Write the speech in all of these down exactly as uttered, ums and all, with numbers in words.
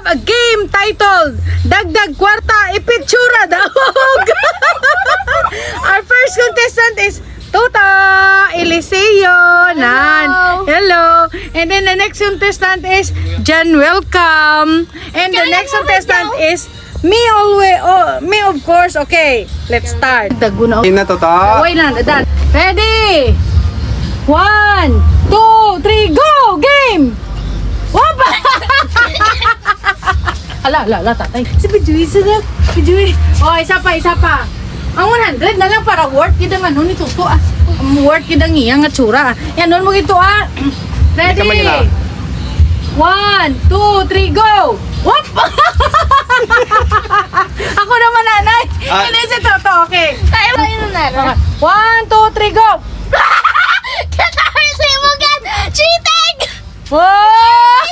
A game titled Dagdag Kwarta, Ipitsura Daog. Our first contestant is Toto Eliseo. Nan. Hello. Hello. And then the next contestant is Jan Welcome. And the next contestant is me always. Oh, me of course. Okay, let's start. Daguna. Ina, Toto. Wait lang, done. Ready? One, two, three, go! Game! Wapa! Ala, ala, ala, tatay. Si Bijuy, sila. Bijuy. Oh, isa pa, isa pa. Ang one hundred na lang para worth gid ang ano ni Toto, ah. Ang worth gid ang iya nga tsura, ah. Yan, nun mo gito, ah. Ready? Isa man yun, ah. One, two, three, go! Whoop! Ako naman, nanay. Ah. Hindi si Toto, okay. Tayo ba yun na? Okay. One, two, three, go! Kita mo si Mugan! Cheating! Wow!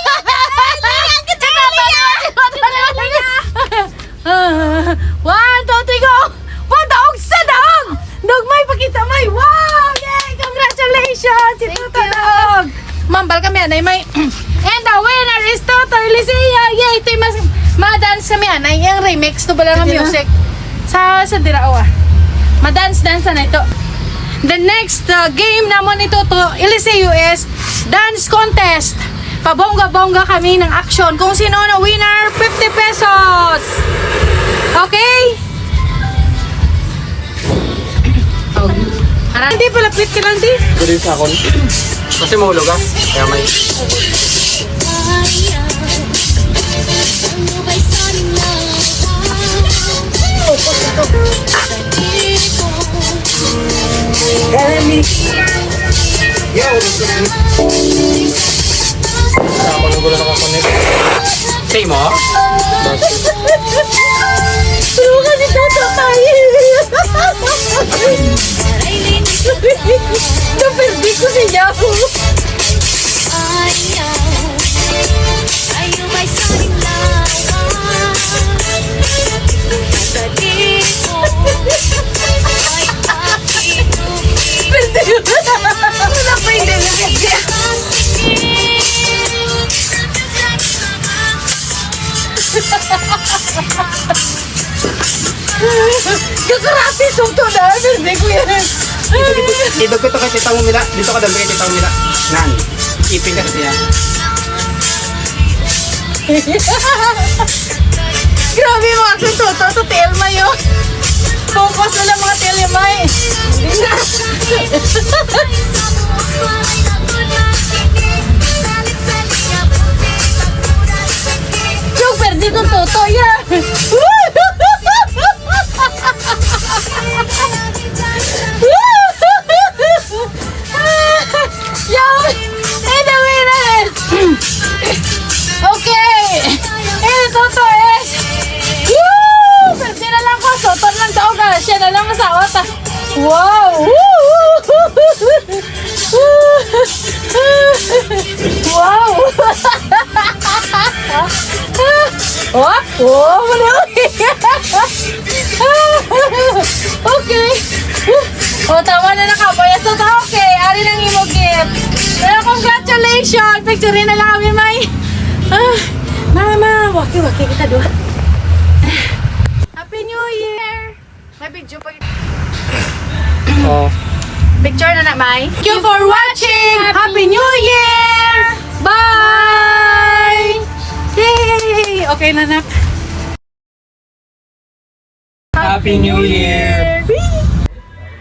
One, two, three, go! Wow, daog sa daog! Daog, may pakita, may! Wow! Yay! Congratulations! Si Toto Daog! Mambal kami, anay, may. And the winner is Toto Eliseo! Yay! Ito yung mas, ma-dance kami, anay. Yung remix to bala nga music. Sa, sa dira, oh, ah. Ma-dance-dance na ito. The next, uh, game namon ni Toto Eliseo is dance contest. Pabongga-bongga kami ng action. Kung sino na winner, fifty pesos. Okay? Oh. Hindi, palapit ka lang, di. Dali sa akon. Kasi mahulog, ah. Kaya may. Ako nang gulo nakakonect. Say mo? Tulungan ni Toto tayo. Napirdi ko si Yahoo. Ayaw, ayaw, may saling lawa. Madali ko, ay pakinuwi. Wala pa yung dalawa. Kakarate, sungto na. Hindi ko yan. Dito, dito. Idog ko to kay Tita Mila. Dito ka dami kay Tita Mila. Nan. Ipin ka siya. Grabe, mga action, Toto, sa T L May, oh. Focus na lang, mga T L May. Yung perdi kong Toto, yeah. Yo! Hey, the winner! Okay! Hey, Toto is! Woo! Perdi na lang ko. Toto lang daog, ah. Siya na lang masawat, ah. Wow! Woo! Wow! Oh, oh, wala. Okay. O, tama na, nakabayas na ta. Okay, ari nang imo gift. Pero congratulations. Picture na lang kami, may. Ah, mama, waki-waki kita duha. Happy New Year. May video pa. Oh. Picture na na, may. Thank you for watching. Happy New Year. Bye. Yay. Okay na, nak. Happy New Year!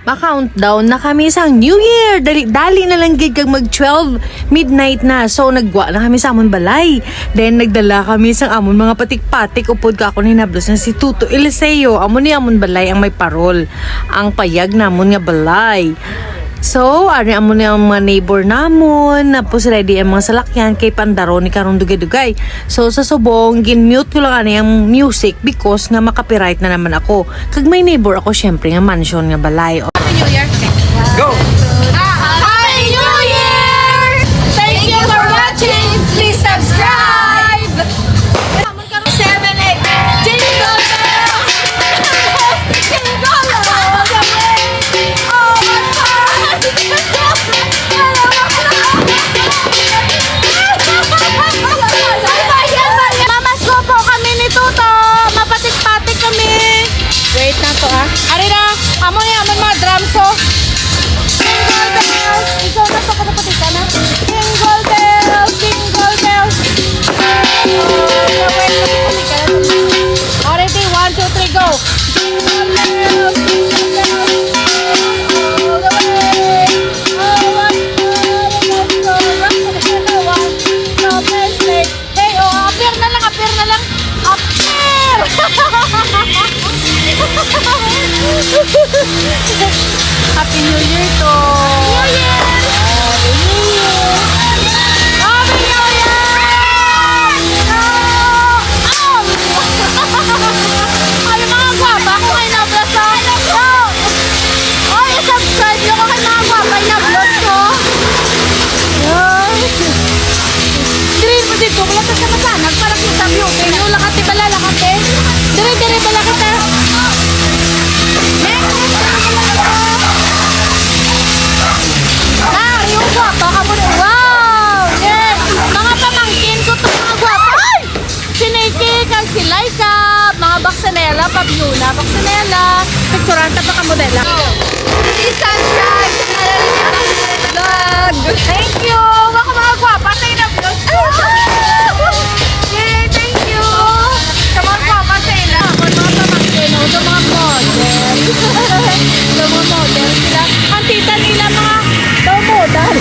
Ma-countdown na kami sang New Year. Dali-dali na lang gid kag mag twelve midnight na. So, naggwa na kami sa amon balay. Then, nagdala kami sang amon mga patik-patik upod ka akon hinablos na si Toto Eliseo. Amo ni amon balay ang may parol. Ang payag namon nga balay. So, ari amo ni ang mga neighbor namon. Tapos ready ang mga salakyan kay pandaro ni karong dugay-dugay. So, sa subong, gin-mute ko lang ani ang music because nga ma-copyright na naman ako. Kag may neighbor ako, syempre, nga mansion nga balay. Happy New Year. Go! Happy New Year! Thank you for watching. Please subscribe. Seven, eight. Jingle bells. Jingle all the way. Oh, what fun. Hello, hello. Bye, bye, bye. Mamasko Dito, wala ka sa masanag para kita beauty. Yung lakat, di ba, lalakat, eh? Dire, dire, bala kita. Next, next, next, next. Ah, yung guwapa ka mo rin. Wow! Yes! Mga pamangkin ko to, mga guwapa. Ay! Si Nikki, kag si Laika, mga baksinela, Fabiola, baksinela. Picturean ta pa ka modela. Please subscribe sa Naralimit Vlog. Thank you! Mga, mga guwapa sa inyo. Yay! Thank you! Sa mga guwapa sa ila. Ako, mga pamangkin, no? Sa mga model. Sa mga model sila. Ang tita nila, mga daw model.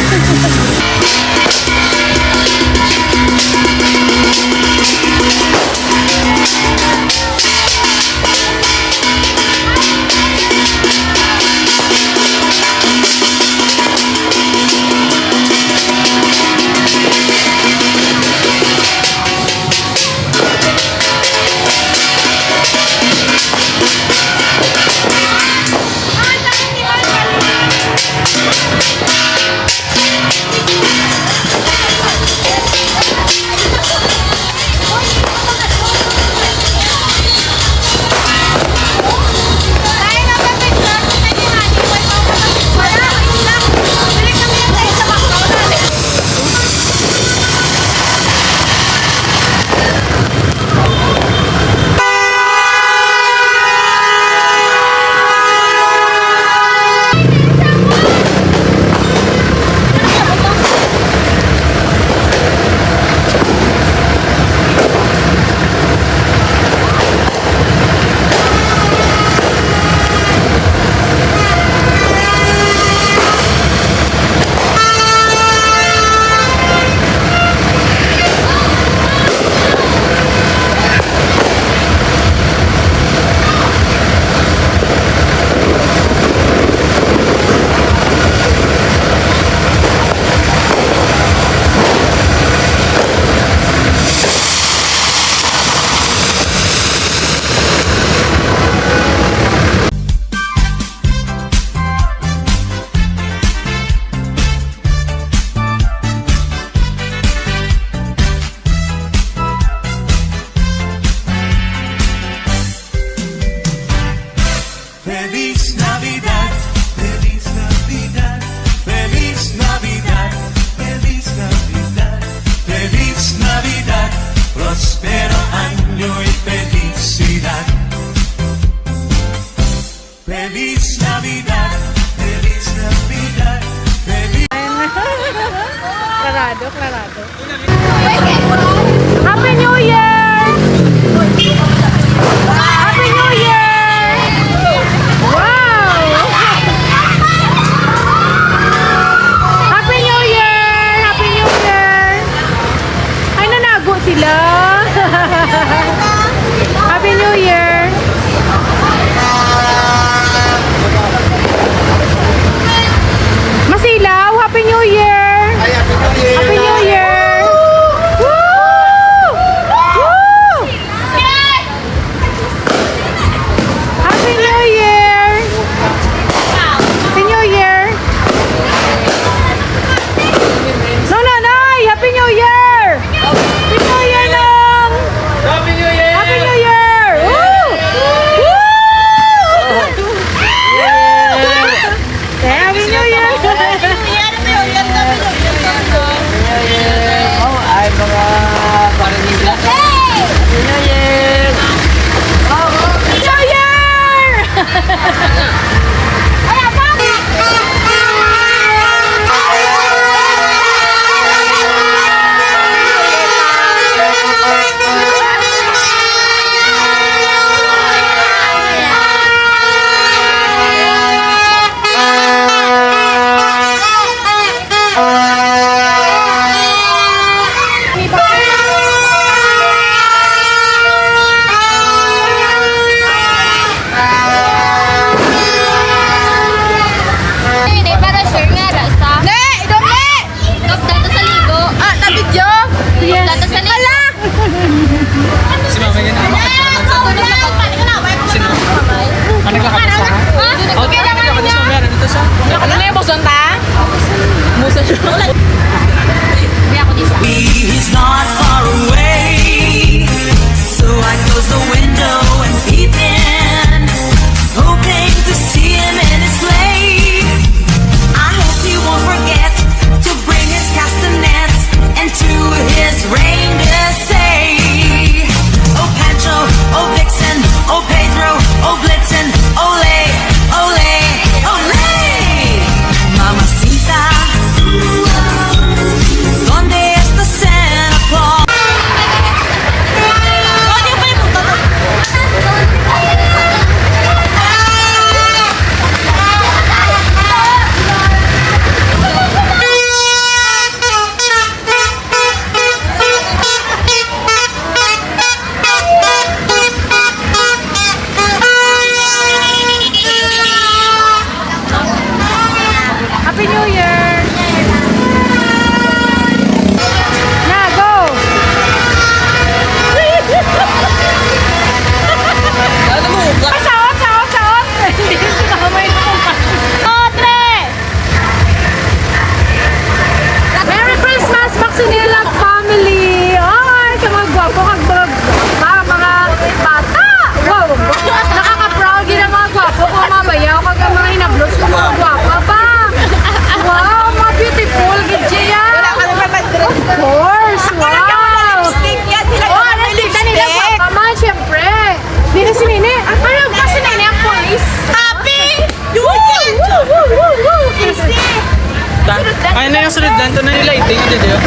Ay, na yung sunod lang. Ito na yung lighting. Dito, dito.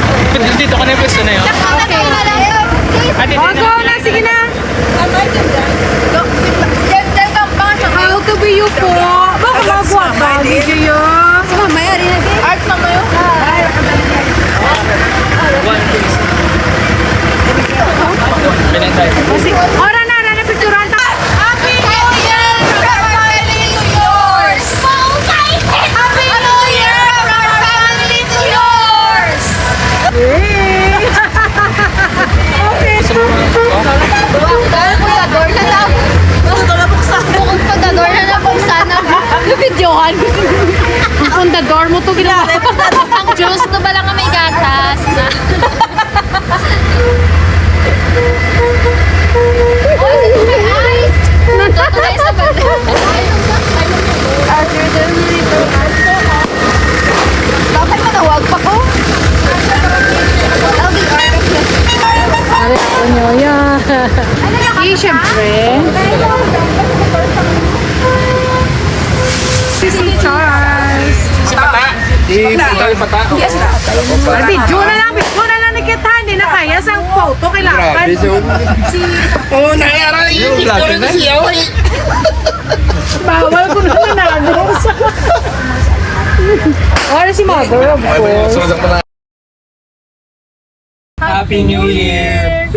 Dito ka na yung pwesto na yun. Okay. Ate, dito na. Sige na. How to be you po? Baka magwa ba? Video yun. Art na mo yun. Pinintay. Ora na, ora na, picturean ta. Happy New Year from family to yours! Happy New Year from family to yours! Yay! Okay. Bukod pa, dador na lang. Bukod pa, dador na lang kung sana. Nabidyohan. Ang dador mo to, ginawa. Ang juice to pala nga may gatas na. Oy, may ice! Ito, ito, isa pa. Bakit manawag pa ko? Ano yan? Eh, syempre. Si Charles. Si Pata. Si Pata, yung Pata. Yes, Pata. Ay, video na lang, video na lang ni kita. Hindi na kaya sang photo, kailangan. Grabe, so. Oo, nayara yung picture na siya, oy. Bawal ko na managos. Wala si mother, of course. Happy New Year!